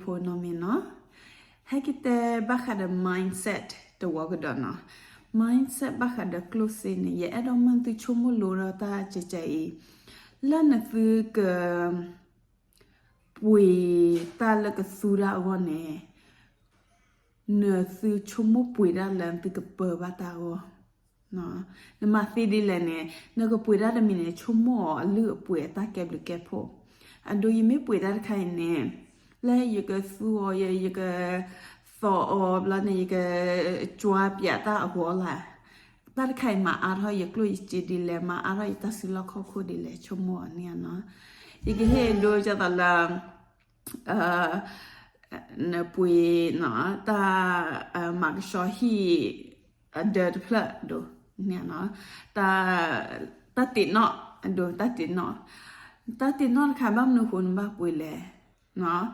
ဖိနီၢ်မ့ၢ်နီၤ, ဟဲက့ၤတဲဘၣ်ဃးဒီး mindset တဝီကဒီးနီၤ. Mindset ဘၣ်ဃးဒီးကျိၣ်စ့န့ၣ် ယအဲၣ်ဒိးမၢသုဆိကမိၣ်လိဒီးတၢ်ကဲကဲအံၤ, လၢနသုက ပှ့ၤတၢ်လၢကသူတၢ်အဂီၢ်န့ၣ် နသုဆိကမိၣ်ပှ့ၤတၢ်လၢသုကပၢဘၣ်တၢ်အဂီၢ်. နမၤသ့ဒ်လဲၣ်န့ၣ် နကပှ့ၤတၢ်တမံၤန့ၣ် ဆိကမိၣ်အီၤအလုၢ်အပှ့ၤအတၢ်ကဲဘျုးကဲဖှိၣ်. အဒိ ယမ့ၢ်ပှ့ၤတၢ်တခါအံၤန့ၣ် လၢယကသူအီၤ ယကသီအီၤဘျီန့ၣ် ယကကွၢ်ပၠးတၢ်အဂီၢ်လၢ် တၢ်တခါအံၤမၤအါထီၣ်ယကျိၣ်ယစ့ဒ်လဲၣ်, မၤအါထီၣ်ယတၢ်စုလီၢ်ခီၣ်ခိၣ်ဒ်လဲၣ် ဆိကမိၣ်အီၤန့ၣ်နီၤ. ယကဟ့ၣ်ဒိကၢ်သိးလၢ နပှ့ၤ တၢ် မၤကဆှီဟံၣ် အဒၢတဖျၢၣ်ဒိၣ်န့ၣ်နီၤ, တၢ်တ့ၢ်နီၣ် အဒိ တၢ်တ့ၢ်နီၣ်, တၢ်တ့ၢ်နီၣ်တခါ ဘၣ်မနုၤအဃိနဘၣ်ပှ့ၤလဲၣ်.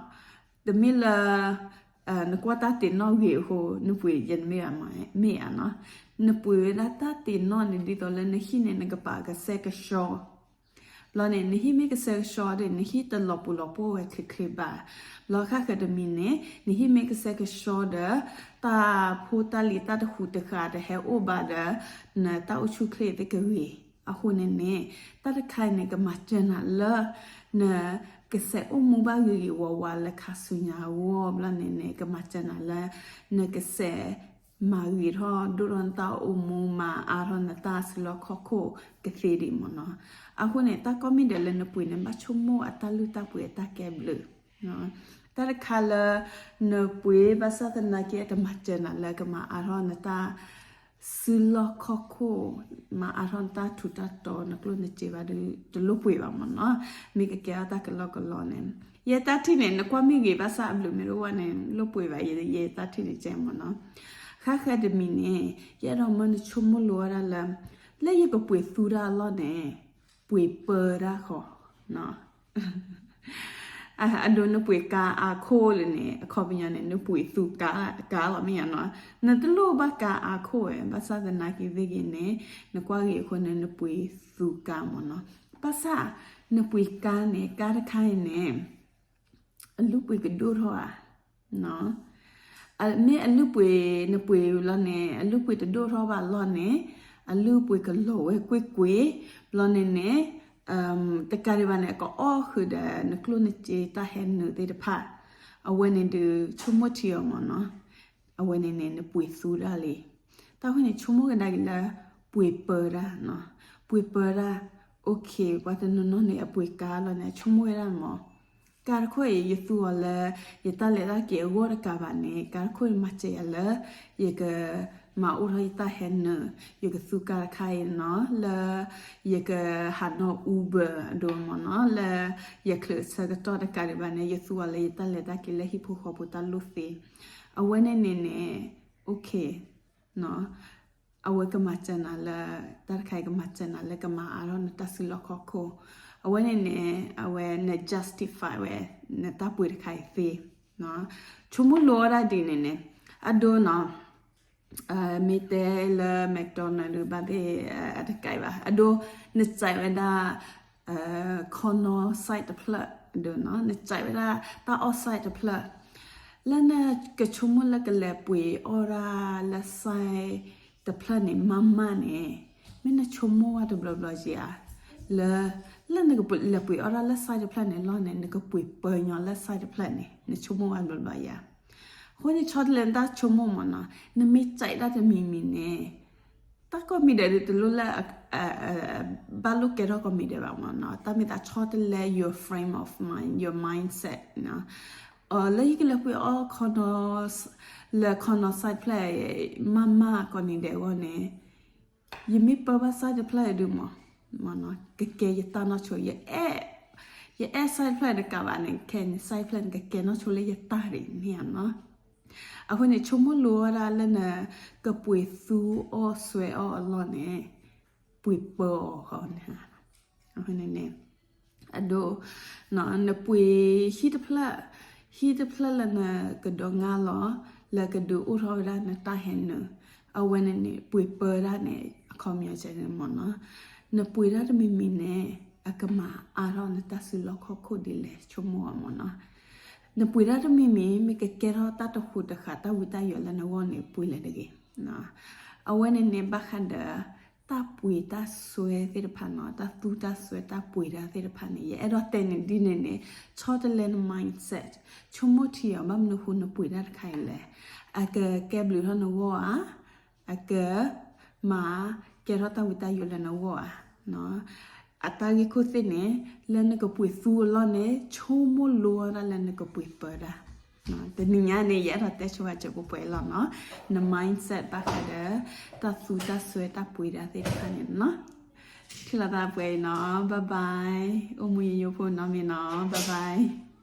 တမ့ၢ်လၢ နကွၢ်တၢ်တ့ၢ်နီၣ်ဂ့ၤအဃိ နပှ့ၤယဲၢ်မ့ၢ်ဧါ, မ့ၢ်ဧါနီၤ. နပှ့ၤဝဲဒၣ်တၢ်တ့ၢ်နီၣ်န့ၣ် ဒ်သိးလၢနဟံၣ်န့ၣ် နကပာ်ကစဲကဆှီ ဘျီန့ၣ် နဟံၣ်မ့ၢ်ကစဲကဆှီဒီး နဟံၣ်တလီၤပှီၤလီၤပှီၢ်ဝဲချ့ချ့ဘၣ်. ဘျီဃၣ်ဃၢၤတမံၤန့ၣ် နဟံၣ်မ့ၢ်ကစဲကဆှီဒီး တၢ်ဖိတၢ်လံၤတၢ်တဟူးတဃာ်တဟဲအိၣ်ဘၣ်ဒီး နတၢ်အိၣ်ဆူၣ်ချ့သ့ၣ်ကဂ့ၤ. အဃိန့ၣ်န့ၣ် တၢ်တခါအံၤန့ၣ် ကမၤစၢၤနၤလၢ နကစဲးအိၣ်မူဘၣ်ဂ့ၤဂ့ၤဝးဝးလၢခါဆူညါအဂီၢ် ဘျီန့ၣ်န့ၣ် ကမၤစၢၤနၤလၢ နကစဲး မၤဂ့ၤထီၣ်ဒိၣ်ထီၣ်နတၢ်အိၣ်မူ မၤအါထီၣ်နတၢ်စုလီၢ်ခီၣ်ခိၣ်ကသ့ဒံးမ့ၢ်နီၤ. အဃိန့ၣ် တၢ်ကိးမံၤဒဲးလၢနပှ့ၤန့ၣ် ဘၣ်ဆိကမိၣ်အတၢ်လုၢ်တၢ်ပှ့ၤအတၢ်ကဲဘျုး. တၢ်တခါလၢ နပှ့ၤဘၣ်ဆၣ်သနာ်က့ အတမၤစၢၤနၤလၢကမၤအါထီၣ်နတၢ် စုလီၢ်ခီၣ်ခိၣ်, မၤအါထီၣ်နတၢ်ထူးတၢ်တီၤ နကျိၣ်နစ့ဘၣ်ဒီး တလိၣ်ပှ့ၤဘၣ်မ့ၢ်နီၤ. မ့ၢ်ကကဲထီၣ်တၢ်ကလီကလီန့ၣ် ယဲတၢ်ထံၣ်န့ၣ် နကွၢ်မ့ၢ်ဂ့ၤဘၣ်ဆၣ်အဘျုးမ့ၢ်တအိၣ်ဘၣ်န့ၣ် လိၣ်ပှ့ၤဘၣ် ယဲတၢ်ထံၣ်န့ၣ်ကဲမ့ၢ်နီၤ. ဃၣ်ဃၢၤတမံၤန့ၣ် ယအဲၣ်ဒိးမၢနဆိကမိၣ်လိဝဲဒၣ်လၢ လၢယကပှ့ၤသူတၢ်အလီၢ်န့ၣ် ပှ့ၤပၢတၢ်ဃီ အဒိ နပှ့ၤကါအါခိၣ်လၢန့ၣ် အခီပညီန့ၣ် နပှ့ၤသူကါလီၤမ့ၢ်ဧါနီၤ. နတလိၣ်ဘၣ်ကါအါခိၣ်ဝဲ ဘၣ်ဆၣ်သနာ်က့သ့ၣ်ဂ့ၤန့ၣ် နကွၢ်ဂ့ၤအဃိန့ၣ် နပှ့ၤသူကါမ့ၢ်နီၤ. ဘၣ်ဆၣ် နပှ့ၤကါန့ၣ် ကါတခါအံၤန့ၣ် အလုၢ်ပှ့ၤကဒိၣ်ထီၣ်ဧါ. မ့ၢ်အလုၢ်ပှ့ၤ နပှ့ၤလီၤန့ၣ် အလုၢ်ပှ့ၤတဒိၣ်ထီၣ်ဘၣ်လီၢ်န့ၣ် အလုၢ်ပှ့ၤကလီၤဝဲကွ့ၢ်ကွ့ၢ် ဘျီန့ၣ်န့ၣ် တကးဒံးဘၣ်န့ၣ် အကအီၣ်ဃုာ်ဒီးနကျိၣ်နစ့တၢ်ဟဲနုာ်သ့ၣ်တဖၣ် အဝဲန့ၣ်ဒုးဆိကမိၣ်ထံအီၤမ့ၢ်နီၤ. အဝဲန့ၣ်န့ၣ် နပှ့ၤသူတၢ်လံ. တၢ်ဃိန့ၣ် ဆိကမိၣ်ကဒါက့ၤလၢ ပှ့ၤပၢတၢ်, ပှ့ၤပၢတၢ်, OK ပှၤတနီၤနီၤန့ၣ် အပှ့ၤကါလီၤန့ၣ် အဆိကမိၣ်ဝဲဒၣ်မ့ၢ် ကါတခိၣ်အံၤ ယသူအီၤလၢ ယတၢ်လဲၤတၢ်က့ၤအဂီၢ်တကးဘၣ်န့ၣ် ကါတခိၣ်အံၤမၤစၢၤယၤလၢ ယကမၤအိၣ်ထီၣ်ယတၢ်ဟဲနုာ်, ယကသူကါတခါအံၤနီၤ လၢ ယကဟးနီၣ် Uber အဒိမ့ၢ်နီၤ လၢ ယချုးဆၢကတီၢ်တကးဒံးဘၣ်န့ၣ် ယသူအီၤလၢယတၢ်လဲၤတၢ်က့ၤလၢဟံၣ်ဖိဃီဖိတၢ်လိၣ်သ့, အဝဲန့ၣ်န့ၣ်န့ၣ် OK အဝဲကမၤစၢၤနၤလၢ တၢ်တခါအံၤကမၤစၢၤနၤလၢကမၤအါထီၣ်နတၢ်စုလီၢ်ခီၣ်ခိၣ်, အဝဲန့ၣ်န့ၣ် အဝဲန justify ဝဲ နတၢ်ပှ့ၤတခါအံၤသ့, ဆိကမိၣ်လိဝဲဒၣ်ဒ်န့ၣ်န့ၣ်, အဒိနီၤ မ့ၢ်တဲလၢ McDonald ဒုးဘၣ်သ့ၣ် အတကးဘၣ်, အဒိ နစဲးဝဲဒၣ် corner site တဖျၢၣ်ဒုးနီၤ နစဲးဝဲဒၣ်တၢ်အီၣ် site တဖျၢၣ်, လၢနကဆိကမိၣ်လၢကလဲၤပှ့ၤအီၣ်ဒၣ်လၢ site တဖျၢၣ်န့ၣ် မ့ၢ်မးန့ၣ် မ့ၢ်နဆိကမိၣ်ဝဲတဘျီဘျီဧါ, လၢ လၢနကလဲၤပှ့ၤအီၣ်ဒၣ်လၢ site တဖျၢၣ်န့ၣ်လီၤန့ၣ် နကပှ့ၤပၢညီလၢ site တဖျၢၣ်န့ၣ် နဆိကမိၣ်ဝဲတဘျီဘျီဧါ. အဃိန့ၣ် ဆီတလဲနတၢ်ဆိကမိၣ်မ့ၢ်နီၤ, နမ့ၢ်စဲးဒၣ်တမံၤမံၤန့ၣ် တၢ်ကိးမံၤဒဲးဒုးတလိၣ်လၢ ဘၣ်လိၣ်ကဲထီၣ်ကိးမံၤဒဲးဘၣ်မ့ၢ်နီၤ, တၢ်မ့ၢ်သးဆီတလဲ your frame of mind, your mindset လၢယကလဲၤပှ့ၤအီၣ် လၢ corner site တဖျၢၣ် မ့ၢ်မးကိးနံၤဒဲးအဂီၢ်န့ၣ် ယမ့ၢ်ပၢဘၣ် site တဖျၢၣ်ဒုးမ့ၢ် ကကဲယတၢ်နီၢ်ဆိ, ယအဲၣ် site တဖျၢၣ်တကးဘၣ်န့ၣ် ခဲအံၤန့ၣ် site တဖျၢၣ်န့ၣ်ကကဲနီၢ်ဆိလၢယတၢ်ဒ်န့ၣ်ဧါနီၤ. အဃိန့ၣ် ဆိကမိၣ်လိဝဲဒၣ်လၢနကပှ့ၤသူအီၣ်စွဲအီၣ်အလီၢ်န့ၣ် ပှ့ၤပၢအီၤဃီန့ၣ် အဃိန့ၣ်န့ၣ် အဒိ နပှ့ၤဟံၣ်တဖျၢၣ်, ဟံၣ်တဖျၢၣ်လၢနကဒိးငါလီၤ လၢကဒုးအိၣ်ထီၣ်ဝဲဒၣ်နတၢ်ဟဲနုာ်, အဝဲန့ၣ်န့ၣ် ပှ့ၤပၢတၢ်န့ၣ် အခီပညီကဲန့ၣ်မ့ၢ်နီၤ, နပှ့ၤတၢ်တမံၤမံၤန့ၣ် အကမၤအါထီၣ်နတၢ်စုလီၢ်ခီၣ်ခိၣ်ဒ်လဲၣ် ဆိကမိၣ်အီၤမ့ၢ်နီၤ. နပှ့ၤတၢ်တမံၤမံၤ မ့ၢ်ကကဲထီၣ်တၢ်တဟူးတဃာ် တၢ်ဝံတၢ်ယိးလၢနဂီၢ်န့ၣ် ပှ့ၤလၢၤတဂ့ၤ. အဝဲန့ၣ်န့ၣ် ဘၣ်ဃးဒီး တၢ်ပှ့ၤတၢ်ဆှၢသ့ၣ်တဖၣ်နီၤ, တၢ်သူတၢ်စွဲ တၢ်ပှ့ၤတၢ်သ့ၣ်တဖၣ်န့ၣ် ယအဲၣ်ဒိးတဲန့ၣ်ဒ်န့ၣ်န့ၣ် ဆီတလဲန mindset, ဆိကမိၣ်ထံအီၤ ဘၣ်မနုၤဃိနပှ့ၤတၢ်တခါအံၤလဲၣ်. အကကဲဘျုးထီၣ်နဂီၢ်ဧါ, အကမၤကဲထီၣ်တၢ်ဝံတၢ်ယိးလၢနဂီၢ်ဧါ. အတၢ်ဂ့ၢ်ခိၣ်သ့ၣ်န့ၣ် လၢနကပှ့ၤသူအလီၢ်န့ၣ် ဆိကမိၣ်လိအီၤဒၣ်လၢနကပှ့ၤပၢတၢ်. တနံၤညါန့ၣ် ယအဲၣ်ဒိးတဲဆိဝဲစဲးပှဲၤပှဲၤလီၤနီၤ, န mindset ဘၣ်ဃးဒီး တၢ်သူတၢ်စွဲ တၢ်ပှ့ၤတၢ်သ့ၣ်တဖၣ်န့ၣ်နီၤ. ထံၣ်လိာ်သးပှဲၤအံၤနီၤ, bye bye, အိၣ်မူယိယိဖိနီတမံၤနီၤ, bye bye.